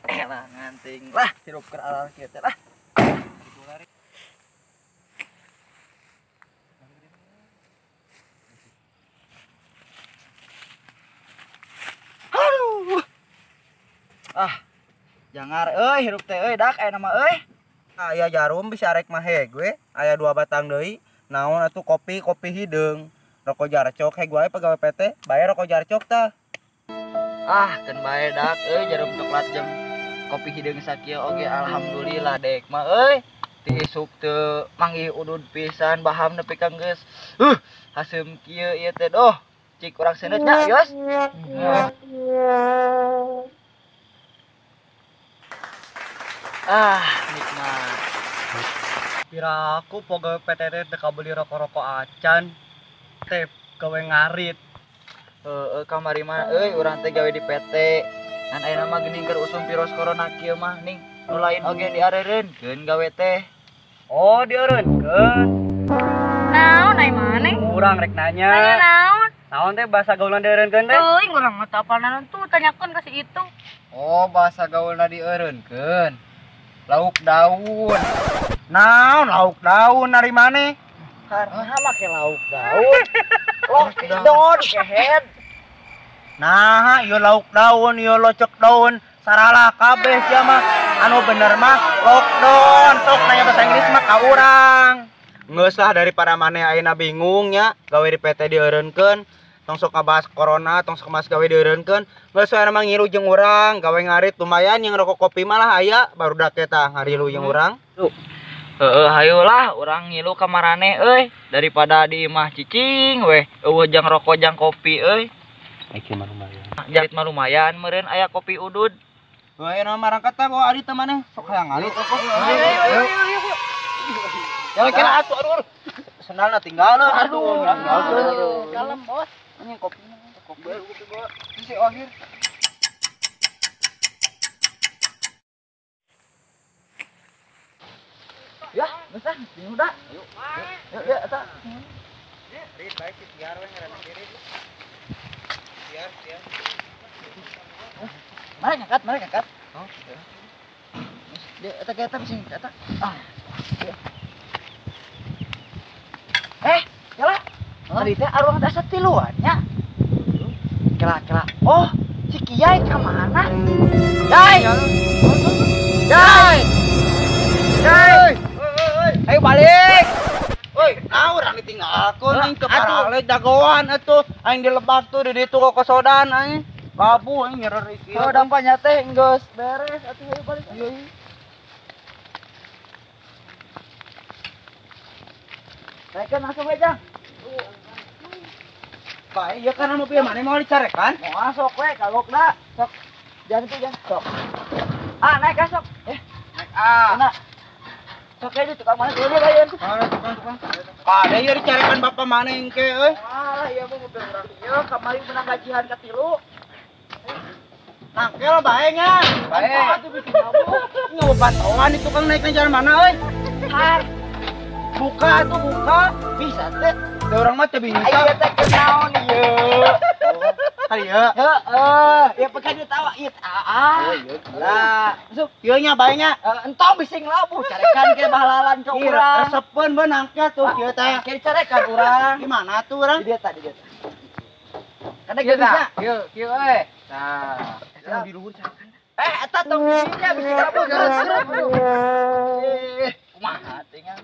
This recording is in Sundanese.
Elah nganting lah hirup keur aral kieu teh lah. Aduh. Ah. Jangar euy hirup teh euy dak aya nama euy. Aya jarum bisa arek mah heg we, aya 2 batang deui. Naon atuh kopi hideung. Rokok jarcok heg wae pegawai PT, bayar rokok jarcok tah. Ah, keun bae dak euy jarum coklat jeung kopi hideung sakieu oge alhamdulillah dek mah euy. Ti isuk teu manggih udud pisan baham nepi ka geus. Haseum kieu ieu teh doh. Cik urang seuneut nya, yos. Ah, nikmat. Piraku pegawai PT teh teu kabeli rokok-rokok acan. Teh gawe ngarit. Heeh, kamari mah euy urang teh gawe di PT. Ngan ayeuna mah geuning keur usum virus corona kieu mah ning nu lain oge diareureunkeun gawe teh. Oh, diareureunkeun. Naon ai maneh? Urang rek nanya. Nanya naon? Naon teh bahasa gaulna diareureunkeun teh? Teuing urang mah teu apal naon tuh tanyakeun ka si itu. Oh, bahasa gaulna diareureunkeun. Lauk daun. Naon lauk daun ari maneh? Karena make lauk daun. Lockdown kehead. Nah, ieu lauk daun, ieu locek daun, saralah kabeh sia mah. Anu bener mah lockdown, sok nanya bahasa Inggris mah ka urang. Geus lah daripada maneh ayeuna bingung nya, gawe di PT dieureunkeun, tong sok ngabahas corona, tong sok ngabahas gawe dieureunkeun. Geus we mah ngilu jeung urang, gawe ngarit lumayan jeung rokok kopi malah aya barudak eta ngarilu jeung urang. Tuh. Heeh, hayolah urang ngilu ka marane euy daripada di imah cicing weh eueuh jang rokok jang kopi euy. Iki mah lumayan. Jarit mah lumayan meureun aya kopi udud. Heuh ayeuna mah marangkat teh bawa ari teh maneh sok hayang ngalit rokok. Ayo. Ya kira atuh aduh. Sendalna tinggalkeun aduh. Kalem bos. Anjing kopinya kopi bae si akhir. Ya, geus ah, bingung dah. Yuk. Yuk, ya eta. Rit bae si Tiar we ngaranna diri. Tiar, Tiar. Mari ngangkat, Oh. Dia eta eta bising eta. Ah. Kela. Tadi teh arwah teh asa tiluan nya. Kela. Oh, si Kiai ka mana? Yai. Yai. Yai. Ayo balik. Woi, nah urang ditinggalkeun aing ke parale dagoan atuh. Aing dilebak tuh di ditu kokosodan aing. Babu aing nyereri kieu. Oh, dampaknya teh geus beres atuh ayo balik. Ayo. Naikkeun langsung we, Jang. Bae, ieu kana mobil maneh mau dicarekan? Moal sok we kagokna. Sok. Jangan itu, Jang. Sok. Ah, naik ah sok. Naik ah. Nah. Sok aja tukang mana dulu lain. Tukang. Ada ieu dicarekan bapak maneh engke euy. Ah, ieu mah mobil urang ieu kamari menang gajihan ka 3. Nangkel bae nya. Bae. Atuh bisa nabung. Nyoba pantauan itu tukang naik jalan mana euy? Har. Buka atuh buka. Bisa teh. Da urang mah teu bisa. Ayo teh kenaon ieu. Kali ieu. Heeh, ya pekan dia tawa ieu ah. Oh ieu. Lah, masuk. Ieu nya bae nya. Entong bising labuh carekan ke bahalalan ke urang. Resepeun beun nangkel tuh kieu teh. Ke dicarekan urang. Di mana tuh urang? Di dieu tadi dieu. Kana geus bisa. Kieu, kieu euy. Tah. Di luhur carekan. Eta tong bisinya bising labuh geus. Kumaha tinggal.